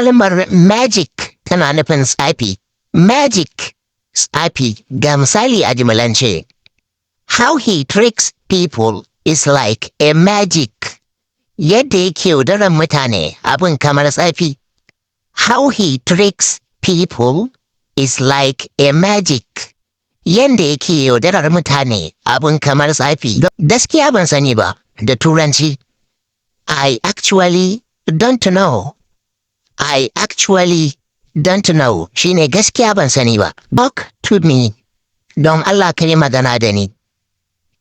Kalmar magic tana nufin tsafi. Magic, tsafi. Ga misali a jimlance. How he tricks people is like a magic. Yadda yake yaudarar mutane, abin kamar tsafi. How he tricks people is like a magic. Yanda yake yaudarar mutane, abin kamar tsafi. Gaskiya ban sani ba, da Turanci. I actually don't know. I actually don't know shine gaskiya ban sani ba. Talk to me. Don Allah ka yi magana da ni.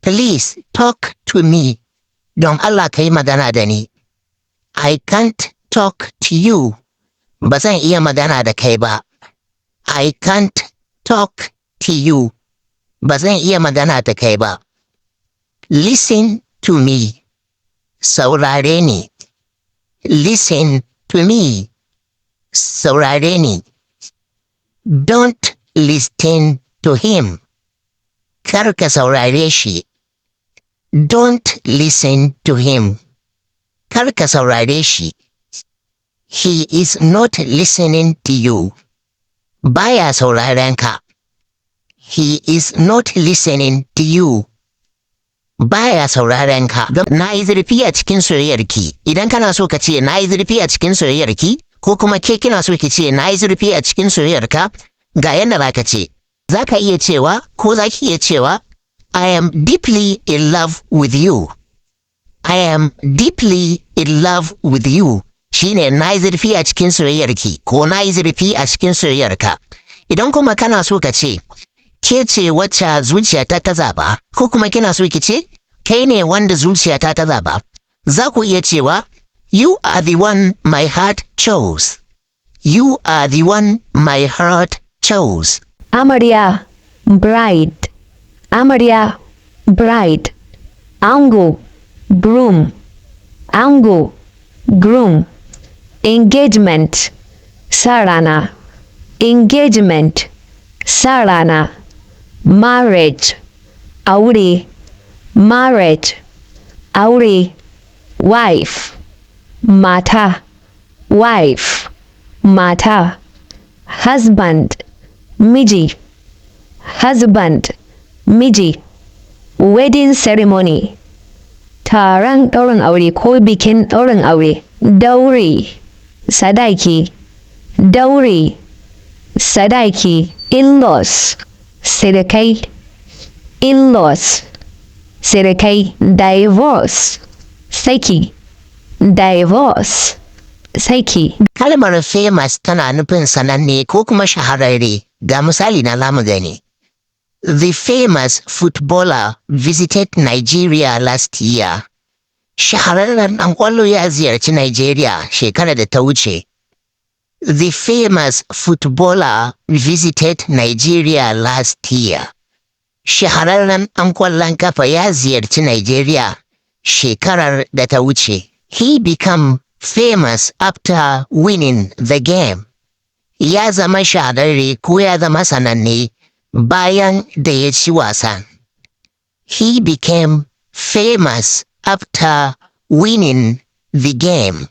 Please talk to me. Don Allah ka yi magana da ni. I can't talk to you. Ba zan iya magana da kai ba. I can't talk to you. Ba zan iya magana da kai ba. Listen to me. Saurare ni. Listen to me. Saurare ni. Don't listen to him. Kar ka saurare shi. Don't listen to him. Kar ka saurare shi. He is not listening to you. Baya sauraren ka. He is not listening to you. Baya sauraren ka. Na yi zurfi a cikin soyayyarki. Idan kana so ka ce na yi zurfi a cikin soyayyarki, ko kuma ke kina so ki ce na yi zurfi a cikin soyayyarka, ga yadda za ka ce. Za ka iya cewa ko za ki iya cewa, "I am deeply in love with you." "I am deeply in love with you." Shine na yi zurfi a cikin soyayyarki ko na yi zurfi a cikin soyayyarka. Idan kuma kana so ka ce, ke ce wacce zuciyata ta zaba, ko kuma kina so ki ce, kai ne wanda zuciyata ta zaba, za ku iya cewa, "You are the one my heart chose." "You are the one my heart chose." Amarya, bride. Amarya, bride. Ango, groom. Ango, groom. Engagement, sa rana. Engagement, sa rana. Marriage, aure. Marriage, aure. Wife, mata. Wife, mata. Husband, miji. Husband, miji. Wedding ceremony, taron ɗaurin aure ko bikin ɗaurin aure. Dowry, sadaki. Dowry, sadaki. In-laws, sirikai. In-laws, sirikai. Divorce, saki. Divorce, saki. Kalmar famous tana nufin sananne ko kuma shahararre. Ga misali na zamu gani. The famous footballer visited Nigeria last year. Shahararren ɗan ƙwallo ya ziyarci Nigeria shekarar da ta wuce. The famous footballer visited Nigeria last year. Shahararren ɗan ƙwallon kafa ya ziyarci Nigeria shekarar da ta wuce. He became famous after winning the game. Ya zama shahararre ko ya zama sananne bayan da ya ci wasan. He became famous after winning the game.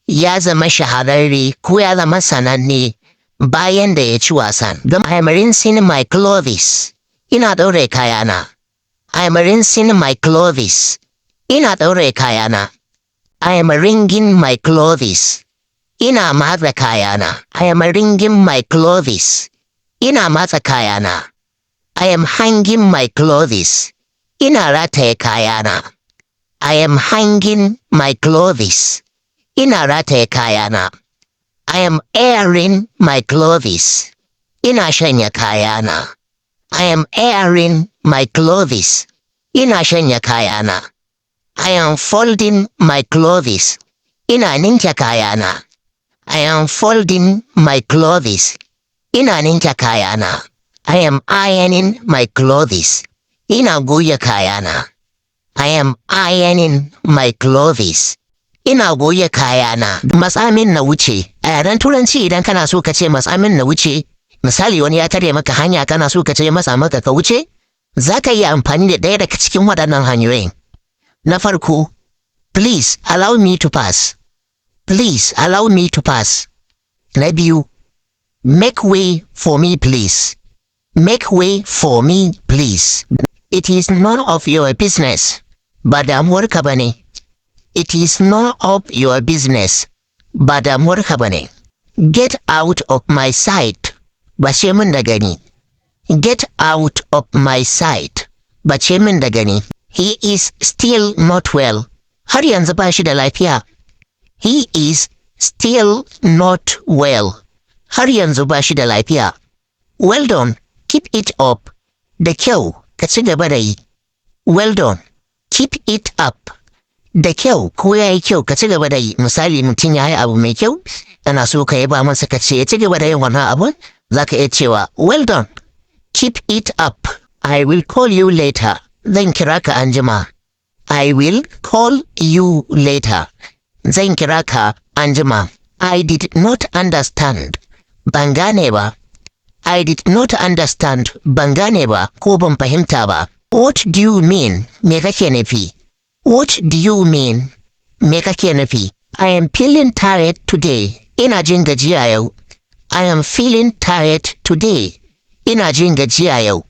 Ya zama shahararre ko ya zama sananne bayan da ya ci wasan. I am rinsing my clothes. Ina ɗauraye kayana. I am rinsing my clothes. Ina ɗauraye kayana. I am wringing my clothes. Ina matsa kayana. I am wringing my clothes. Ina matsa kayana. I am hanging my clothes. Ina rataye kayana. I am hanging my clothes. Ina rataye kayana. I am airing my clothes. Ina shanya kayana. I am airing my clothes. Ina shanya kayana. I am folding my clothes. Ina ninke kayana. I am folding my clothes. Ina ninke kayana. I am ironing my clothes. Ina goge kayana. I am ironing my clothes. Ina goge kayana. Matsa min na wuce. A yaren Turanci, idan kana so ka ce matsa min na wuce, misali wani ya tare maka hanya, kana so ka ce matsa maka ka wuce, za ka iya amfani da ɗaya daga cikin waɗannan hanyoyin. Na farko, "Please allow me to pass." "Please allow me to pass." Na biyu, make way for me, please. Make way for me, please. It is none of your business. Ba damuwarka ba ne. It is none of your business. Ba damuwarka ba ne. Get out of my sight. Bace min da gani. Get out of my sight. Bace min da gani. He is still not well. Har yanzu ba shi da lafiya. He is still not well. Har yanzu ba shi da lafiya. Well done. Keep it up. Da kyau, ka ci gaba da yi. Well done. Keep it up. Da kyau, ko ya yi kyau, ka ci gaba da yi. Misali, mutum ya yi abu mai kyau, kana so ka yaba masa, ka ce ya ci gaba da yin wannan abun, za ka iya cewa, "Well done. Keep it up." I will call you later. Zan kira ka anjima. I will call you later. Zan kira ka anjima. I did not understand. Ban gane ba. I did not understand. Ban gane ba ko ban fahimta ba. What do you mean? Me kake nufi? What do you mean? Me kake nufi? I am feeling tired today. Ina jin gajiya yau. I am feeling tired today. Ina jin gajiya yau.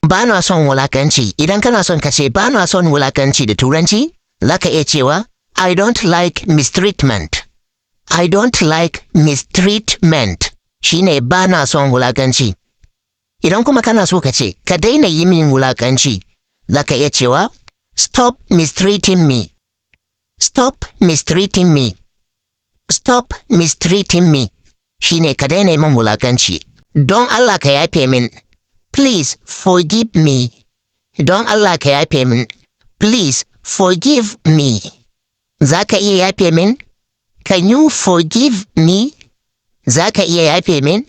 Ba na son wulakanci. Idan kana son ka ce ba na son wulakanci da Turanci, za ka iya cewa, "I don't like mistreatment." "I don't like mistreatment" shine ba na son wulakanci. Idan kuma kana so ka ce ka daina yi min wulakanci, za ka iya cewa, "Stop mistreating me. Stop mistreating me. Stop mistreating me" shine ka daina yi min wulakanci. Don Allah ka yafe min. Please forgive me. Don Allah ka yafe min. Please forgive me. Za ka iya yafe min? Can you forgive me? Za ka iya yafe min?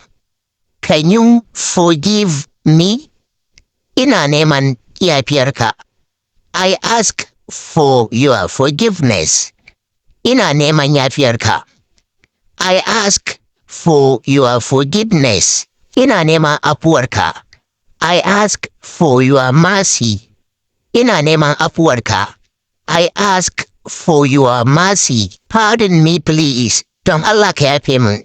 Can you forgive me? Ina neman yafiyarka. I ask for your forgiveness. Ina neman yafiyarka. I ask for your forgiveness. Ina neman afuwarka. I ask for your mercy. Ina neman afuwarka. I ask for your mercy. Pardon me, please. Don Allah ka yafe min.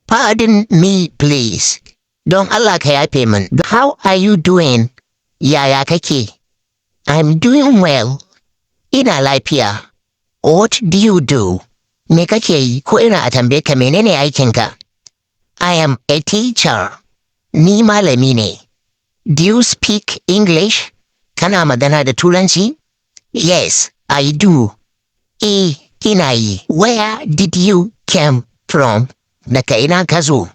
Pardon me, please. Don Allah ka yafe min. How are you doing? Yaya kake? I'm doing well. Ina lafiya. What do you do? Me kake yi, ko ina a tambaye ka menene aikinka? I am a teacher. Ni malami ne. Do you speak English? Kana magana da Turanci? Yes, I do. Eh, ina yi. Where did you come from? Daga ina ka zo?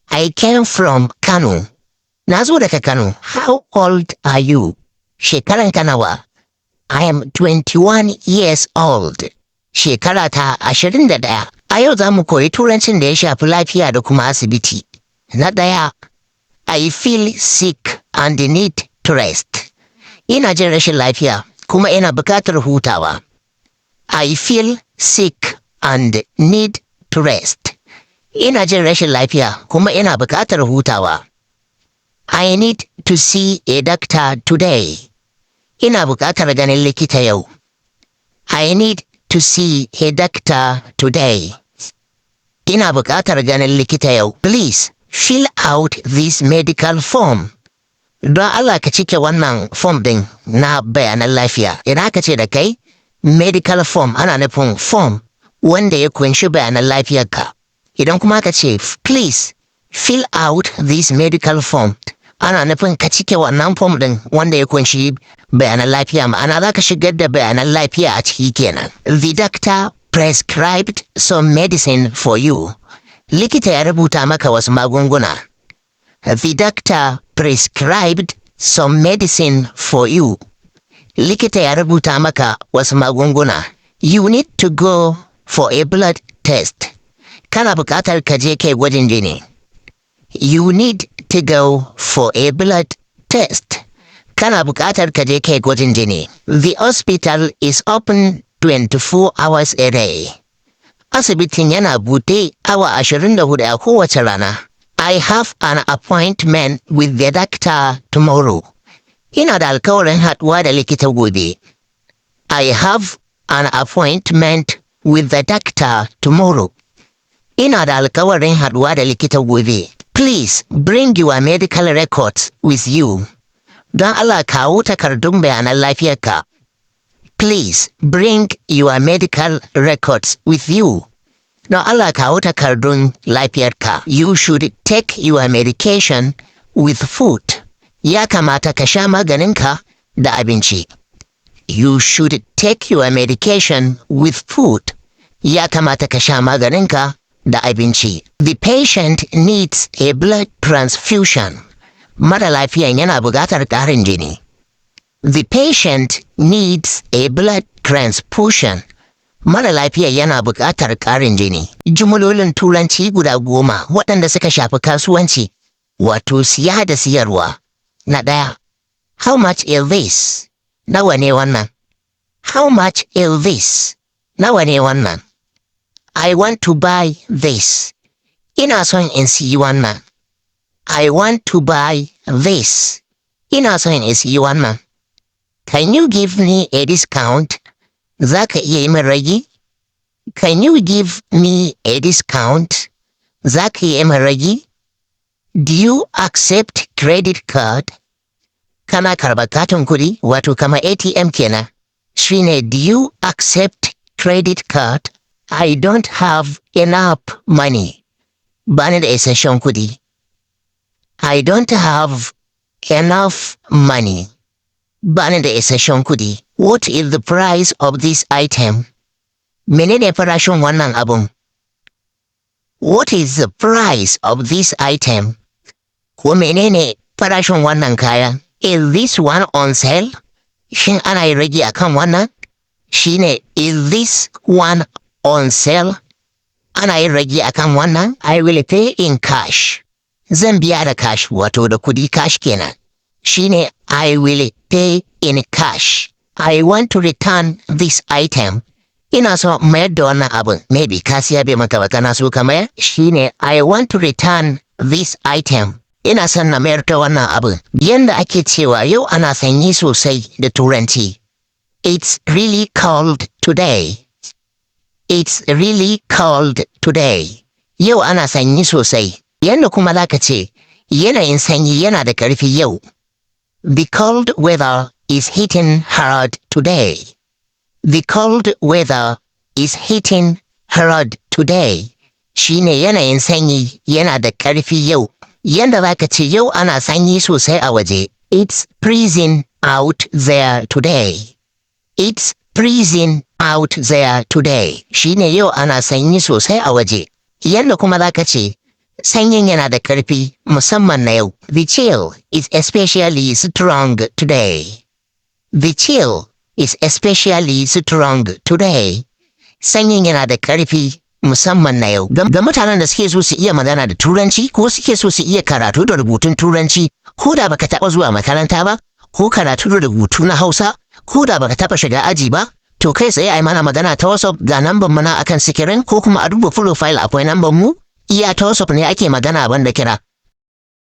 I came from Kano. Na zo daga Kano. How old are you? Shekaran ka nawa? I am 21 years old. Shekara ta 21. A yau za mu koyi Turancin da ya shafi lafiya da kuma asibiti. Na ɗaya, I feel sick and need to rest. Ina jin rashin lafiya kuma ina buƙatar hutawa. I feel sick and need to rest. Ina jin rashin lafiya kuma ina buƙatar hutawa. I need to see a doctor today. Ina buƙatar ganin likita yau. I need to see a doctor today. Ina buƙatar ganin likita yau. Please fill out this medical form. Don Allah ka cike wannan form ɗin na bayanan lafiya. Idan aka ce da kai medical form, ana nufin form wanda ya kunshi bayanan lafiyarka. Idan kuma aka ce, "Please fill out this medical form," ana nufin ka cike wannan form ɗin wanda ya kunshi bayanan lafiya, ma'ana za ka shigar da bayanan lafiya a ciki kenan. The doctor prescribed some medicine for you. Likita ya rubuta maka wasu magunguna. The doctor prescribed some medicine for you. Likita ya rubuta maka wasu magunguna. You need to go for a blood test. Kana buƙatar ka je kai gwajin jini. You need to go for a blood test. Kana buƙatar ka je kai gwajin jini. The hospital is open 24 hours a day. Asibitin yana buɗe awa 24 a kowace rana. I have an appointment with the doctor tomorrow. Ina da alkawarin haɗuwa da likita gobe. I have an appointment with the doctor tomorrow. Ina da alkawarin haɗuwa da likita gobe. Please bring your medical records with you. Don Allah kawo takardun bayanan lafiyarka. Please bring your medical records with you. Don Allah kawo takardun lafiyarka. You should take your medication with food. Ya kamata ka sha maganinka da abinci. You should take your medication with food. Ya kamata ka sha maganinka da abinci. The patient needs a blood transfusion. Mara lafiyan yana buƙatar ƙarin jini. The patient needs a blood transfusion. Mara lafiya yana buƙatar ƙarin jini. Jumlolin Turanci guda 10 waɗanda suka shafi kasuwanci, wato siya da siyarwa. Na ɗaya, "How much is this?" Nawa ne wannan? How much is this? Nawa ne wannan? I want to buy this. Ina son in siyi wannan. I want to buy this. Ina son in siyi wannan. Can you give me a discount? Za ka iya yi min ragi? Can you give me a discount? Za ka iya min ragi? Do you accept credit card? Kana karɓar katin kuɗi, wato kama ATM kenan. Shine "Do you accept credit card?" I don't have enough money. Bani da isasshen kuɗi. I don't have enough money. Bani da isasshen kuɗi. What is the price of this item? Menene farashin wannan abun? What is the price of this item? Ko menene farashin wannan kayan? Is this one on sale? Shin ana yi ragi akan wannan? Shine "Is this one on sale?" Ana yin ragi akan wannan? I will pay in cash. Zan biya da cash, wato da kudi cash kenan. Shine "I will pay in cash." I want to return this item. Ina so mayar da wannan abun. Maybe ka siya bai maka ba, kana so ka mayar. Shine "I want to return this item." Ina son na mayar da wannan abun. Yanda ake cewa yau ana sanyi sosai da Turanci. It's really cold today. It's really cold today. Yau ana sanyi sosai. Yanda kuma za ka ce yanayin sanyi yana da ƙarfi yau. The cold weather is hitting hard today. The cold weather is hitting hard today. Shine yanayin sanyi yana da ƙarfi yau. Yanda za ka ce yau ana sanyi sosai a waje. It's freezing out there today. It's freezing out there today. Shine yau ana sanyi sosai a waje. Yanda kuma za ka ce sanyin yana da ƙarfi musamman na yau. The chill is especially strong today. The chill is especially strong today. Sanyin yana da ƙarfi musamman na yau. Ga mutanen da suke so su iya magana da Turanci ko suke so su iya karatu da rubutun Turanci, ko da baka taɓa zuwa makaranta ba, ko karatu da rubutu na Hausa, ko da baka taɓa shiga aji ba, to kai tsaye ai mana magana ta WhatsApp. Ga namban mana akan sikirin, ko kuma a duba profile akwai namban mu. Iya ta WhatsApp ne ake magana, banda kira.